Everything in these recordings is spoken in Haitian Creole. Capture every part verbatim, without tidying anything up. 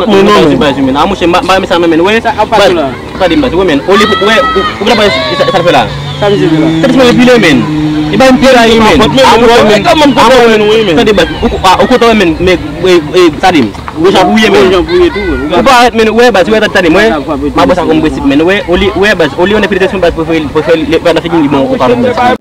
Kot mwen non, men. Baz, men. A, monchè, m pa renmen sa, men, men. Wè, baz, tande m, baz, wè, men. Oli, wè, ou, ou pa wè sa, sa l fè la? Sa misye fè la? Tande, men, epile, men. E pa m pil la, men. A, monchè, men. A, monchè, men. Tande, baz, ou, a, ou kontan, men, men, e, e, tande m. Gwo jan pou ye, men. Gwo jan pou ye tou, wè. Ou pa wè, men, wè, baz, wè, tande, tande, mwen. M a bwè sa kòm prensip, men. Wè, Oli, wè, baz, Oli, on est plus de baz, prefere, prefere, li pa nan figi, li bon, ou pa wè.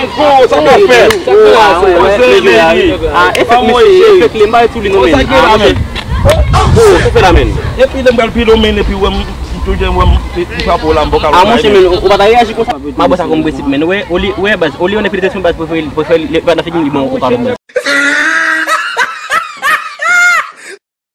Blanco, sa k ap fèt? Sa k ap fèt? Ah, efèk, mesye, efèk li, m pa ret sou li non, men. Ah, monchè. Sa k gen la, men? Epi lè m pral pile w, men, epi wè m, m toujou wè m, m frape w la, m poko ka. Ah, monchè, men, ou pa ta reyaji konsa. M a bwè sa kòm prensip, men. Wè, Oli, wè, baz, Oli, on est plus de baz, prefere, prefere, li pa nan figi, li bon, ou pa wè.